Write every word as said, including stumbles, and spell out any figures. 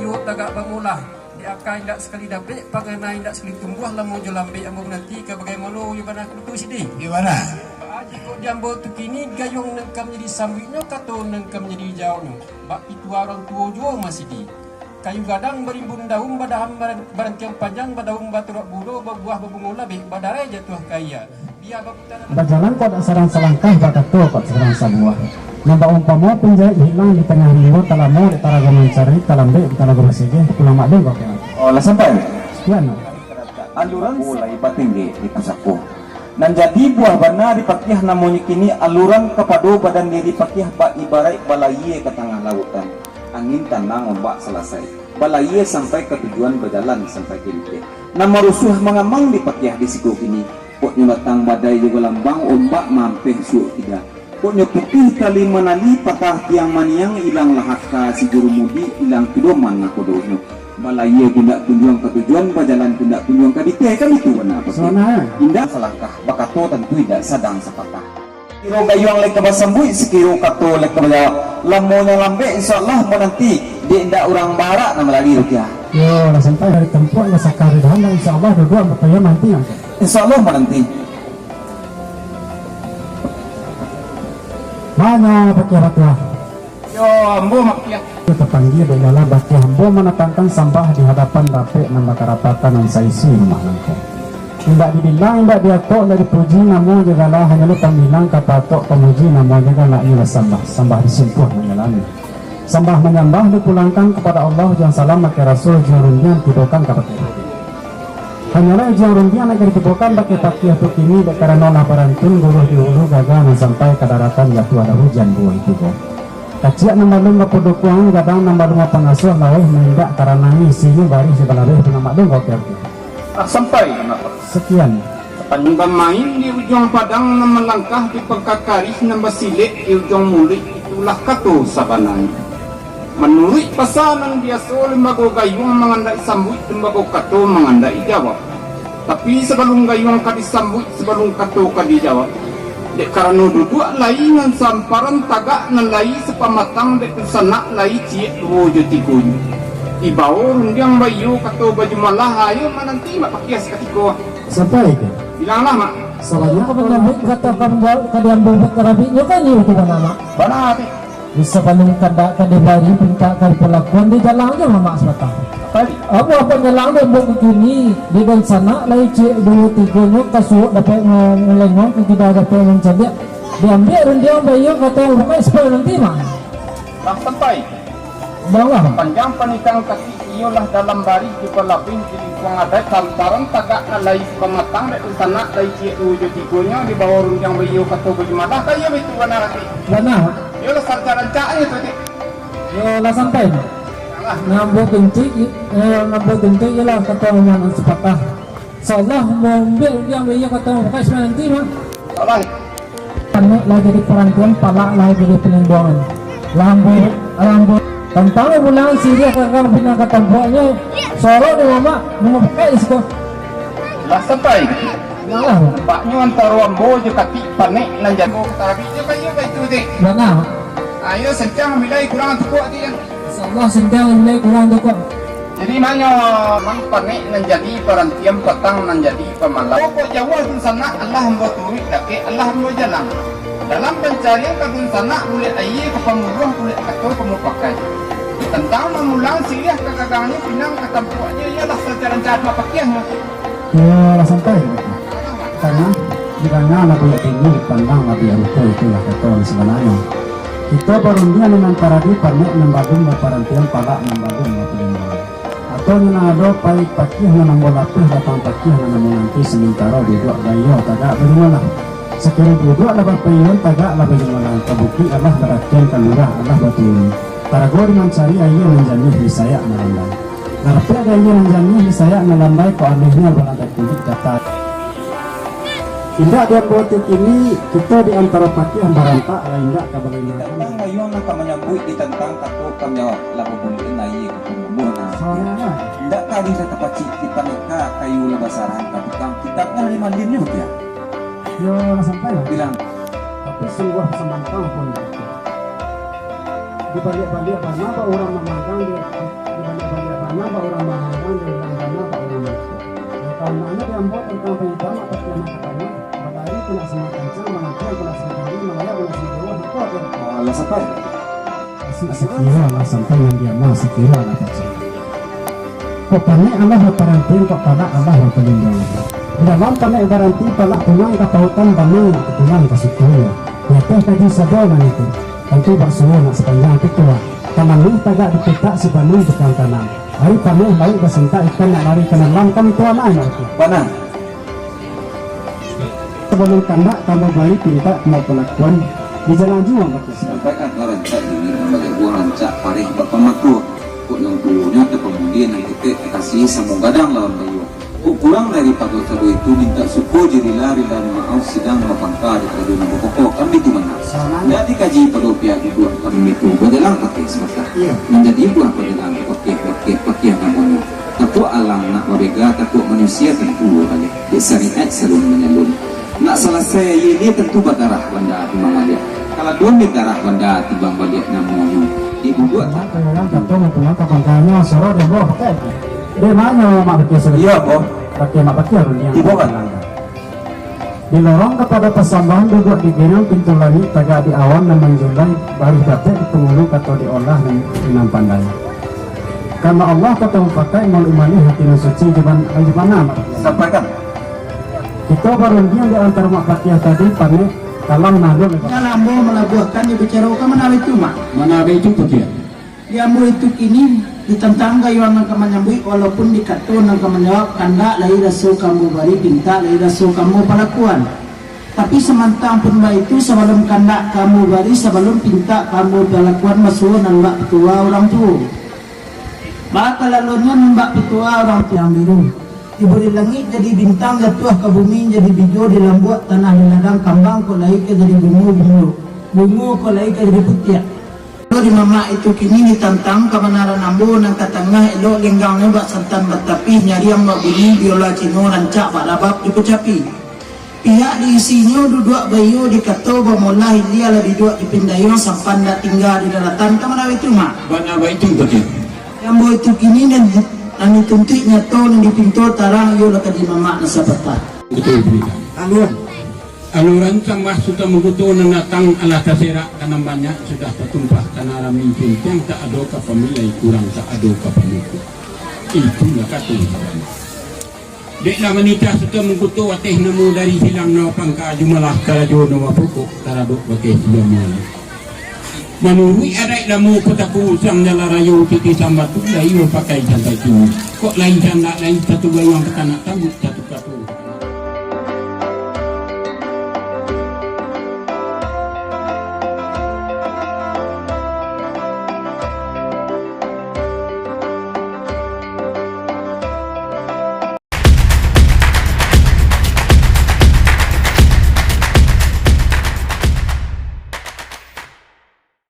Yo tagak bamolah, di aka indak sakali dapek, pangana indak sakali tumbuah, lamo jo lambek ambo mananti, ka bagaimano yo bana kutu sidi. Di mana? Baa jikok di ambo tu kini, gayuang nan ka manjadi sambuiknyo, kato nan ka manjadi jawabnyo, bak pitua urang tuo juo masidi. Kayu gadang barimbun daun, badahan baran-, barantiang panjang, badaun baturak budo, babuah babungo labek, badarai jatuah ka iya. Bia baputa. Bajalan kok dak sadang salangkah, bakato kok sadang sabuah. Nan baumpamo panjaik hilang di tangah rimbo, talamo dek tarago mancari, talambek dek tarago basigeh, pulang maklum kok. Oh, lah sampai? Sekian. Aluran mulai batinggi di pusako. Nan jadi buah bana dipakiah namonyo kini aluran kapado badan diri pakiah baibaraik balayie ka tangah lautan. Angin tanang ombak salasai. Balayie sampai ka tujuan bajalan sampai ka inteh. Nan marusuah mangamang dipakiah di siko kini. Kok nyo datang badai jo galambang ombak mampeh suok kida. Kok nyo putih tali manali patah tiang maniang ilang lahak ka si juru mudik ilang pidoman nakodonyo. Balayie indak kunjuang ka tujuan, bajalan indak kunjuang ka biteh, kan itu bana, Pak? Sana. Indak salangkah, bakato tantu indak sadang sapatah. Kiro gayuang lai ka basambuik, sakiro kato lai ka bajawab. Lamonyo lambek, insya Allah, mananti, dek indak urang barak nan malari rupiah. Yo, lah sampai dari tempuak, lah sakari dahan, insya Allah, duduak bapayuang nanti, ya. Insya Allah, mananti. Mana pakiah batuah? Yo, ambo makiah. Tapanggia dek galah bakiah ambo mandatangkan sambah di hadapan dapek nan bakarapatan nan saisi rumah nangko. Indak dibilang, indak diatok, indak dipuji namo jo galah, hanyo lo pambilang ka patok pamuji namo jo galah, iyolah sambah, sambah disimpuah manjalani. Sambah manyambah dipulangkan kapado Allah, ujuang salam bakeh Rasul, ujuang rundiang tibokan ka bakeh Rasul. Hanyolah ujuang rundiang nan ka ditibokan bakeh pakiah tu kini, dek karano lah barantun guruh di hulu, gaga nan sampai ka daratan, jatuah lah hujan buah itu ko. Kaciak nan balun bapodokuangan, gadang nan balun bapangasuah, laweh nan indak taranangi, isinyo barih jo balabeh, panamak dengko kaki. Ah, sampai, kenapa? Sekian. Sapanjang bamain di ujuang padang, nan malangkah di pangka karih, nan basilek di ujuang muluik, itulah kato sabananyo. Manuruik pasa nan biaso, limbago gayuang mangandaki sambuik, limbago kato mangandaki jawab. Tapi sabalun gayuang ka disambuik, sabalun kato ka dijawab, dek karano duduak lai nan samparan, tagak nan lai sapamatang, dek dunsanak lai ciek duo jo tigonyo. Dibao rundiang baiyo kato bajumalah, ayo mananti mak pakiah sakatiko. Sampai ka? Bilanglah, Mak. Sabanyak manyambuik kato ka manjawab, ka diambo buek karabiknyo, kan iyo tu bana, Mak? Bana, Mak. Di sabalun kandak ka dibari, pintak ka dipalakuan, dijalang jo mamak sapatah. Baik. Apo-apo jalang dek buek kini, di dunsanak lai ciek duo tigonyo, ka suok dapek ma-, malengong, ka kida dapek mancaliak. Diambiak rundiang baiyo kato urang, supaya nanti, Mak. Lah sampai. Bawah. Panjang panikang kaki iyolah dalam barih, di balabeh di lingkuang adaik, lantaran tagak nan lai sapamatang, dek dunsanak lai ciek duo jo tigonyo, dibao rundiang baiyo kato bajumalah, ka iyo baitu bana kaki. Bana. Iyolah sarja rancaknyo tu, Dik. Yo, lah sampai. Alah. Nan ambo tuntuik, eh, nan ambo tuntuik iyolah kato nan sapatah. Insyaallah, mambiak ujian baiyo kato, pakai sudah nanti, mah. Insyaallah. Panek lah jadi parantian, palak lah jadi palimbuangan. Lambu, lambu. Tantang bulan siriah kakang pinang ka tampuaknyo, sorok di mamak, mamakai siko. Lah sampai. Nah lah. Nampaknyo antaro ambo jo katik panek nan jago. Tarabiknyo kayo baitu, Dik. Bana. Ayo, santiang ambilai kurang tukuak, Dik, kan? Insyaallah, santiang ambilai kurang tukuak. Jadi, manyo mang panek nan jadi parantian, patang nan jadi pamalang. Pokok jauah dunsanak, alah ambo turuik, dakek alah ambo jalang. Dalam pancarian ka dunsanak, bulek aia ka pamuluah, bulek kato ka mupakai. Tantang mamulang siriah ka gagangnyo, pinang ka tampuaknyo, iyolah sajalan cahat mapakiahnyo. Iyo lah santai. Karano didanga labiah tinggi, dipandang labiah ruko, itulah kato nan sabananyo. Kito barundiang di nan taradi, panek nan badung baparantian, palak nan badung bapalimbangan. Ato nan ado pai pakiah nan ambo lapeh, batang pakiah nan ambo nanti, samantaro duduak baiyo tagak bajumalah. Sakiro duduak lah bapaiyoan, tagak lah bajumalah, ka bukik alah barakian, ka lurah alah baturun. Tarago di mancari aia nan janiah, di sayak nan landai. Lah dapek aia nan janiah, di sayak nan landai, kok anehnyo balandak kulik datai. Indak di ambo tu kini, kito di antaro pakiah barantak, lah indak ka bagaimana. Tantang gayuang nan ka manyambuik, ditantang kato ka manjawab, lah babulek aia ka pamuluah. Nah, soalnyo, indak ka ado nan tapacik, di paneka kayu lah basarang ka tukang, kitabnyo lah dimalinnyo, Tia. Yo, lah sampai lah. Bilang. Tapi sungguah samantang pun. Dibaliak-baliak bana, ba urang mamandang di, dibaliak-baliak. Urang baharang jo urang bana urang mati. Kawan maknyo di ambo tantang pangidam mak pakiah nan katanya, badari kena sima kancang, mangantiang kena sima jari, malayau kena sima jauah, iko aja. Alah sampai. Sakiro alah sampai nan diamal, sakiro alah pacah. Kok panek alah baparantian, kok palak alah bapalinduangan. Di dalam panek baranti, palak pulang ka pautan, bana nak pulang ka sukunyo. Di ateh kaji sado nan itu, tantu bak suo nak sapanjang pituah. Tamanuih tagak dipitak, sipanuih tukang tanam. Ari panuah lauik basintak, ikan nak lari ka nalam, kami tuan ai nak itu. Bana. Sabalun kandak ka mambari, pintak ka mampalakuan, di jalan juo bakeh. Sampaikan ka rancak dingin, nan bajaguang rancak pareh bak pamakuah. Kok nan tuonyo tapamulia, nan ketek takasi samo gadang lawan bayua. Kok kurang daripado sado itu, mintak suko jo rila, rila maaf sidang mapangka di kado nan bakokoh, kami tu manga. Ndak dikaji pado pihak duduak, kami tu bajalan pakai sabakah. Iyo. Manjadi buah pajalan pakai, pakai, pakai namonyo. Takuak alang nak babega, takuak manusia tantu baleh. Dek sariat salun manyalun. Nak salasai aia ni tantu badarah banda di mangaliak. Kalau duo ni darah banda tibang baliak namonyo. Di duduak. Urang kato mampunyoi kapantangan soro dek boh pakai. Dek mano mak pakai soro? Iyo, boh. Pakai mak pakai rundiang. Di boh kan? Di lorong kapado pasambahan, duduak di ginang pintu langik, tagak di awan nan manjulai, baruih dapek di pangulu kato diolah nan, nan pandai. Karano Allah kato mupakaik, maluik malih hati nan suci, juban, jubanan. Sampaikan. Kito barundiang di antaro mak pakiah tadi, panek kalam nalun. Dalam ambo malabuahkan di bicara ka manawi tu, Mak. Manawi tu, Pakiah. Di ambo itu kini, ditantang gayuang nan ka manyambuik, walaupun di kato nan ka manjawab, kandak lai raso ka ambo bari, pintak lai raso ka ambo palakuan. Tapi samantang pun baitu, sabalun kandak ka ambo bari, sabalun pintak ka ambo palakuan, basuo nan bak pituah urang tuo. Bakalalonyo nan bak pituah urang tuo yang biru. Tibo di langik jadi bintang, jatuah ka bumi jadi bijo, di lambuak tanah di ladang kambang, kok lai ka jadi bungo, bungo, bungo kok lai ka jadi putiak. Kalau di mamak itu kini ditantang kabanaran ambo nan ka tangah, elok lenggangnyo bak santan batapih, nyariang bak bunyi biola Cino, rancak bak rabab di kecapi. Pihak di isinyo duduak baiyo, dikato bamolah ilia, lah duduak di pindayo, sampan dak tingga di daratan, ka manawi tu, Mak? Bana baitu, Pakiah. Ambo itu kini nan, nan dituntuik nyato, nan dipinto tarang, iyolah kaji mamak nan sapatah. Betul, Pakiah. Amin. Aluran sambah Sutan Mangkuto nan datang, alah taserak ka nan banyak, sudah tatumpah ka nan rami, pintiang tak ado ka pamilai, kurang tak ado ka pamuko. Itulah kato urang. Dek lah manitah Sutan Mangkuto ateh namo, dari silang nan bapangka, jumalah karajo nan bapokok, taradok bakeh sudah mualah. Manuruik adaik lamo, patako usang jalan rayo, titisan batu, layu pakai santai kini. Kok lain sandak, lain satu gayuang, ka tanak tambuik,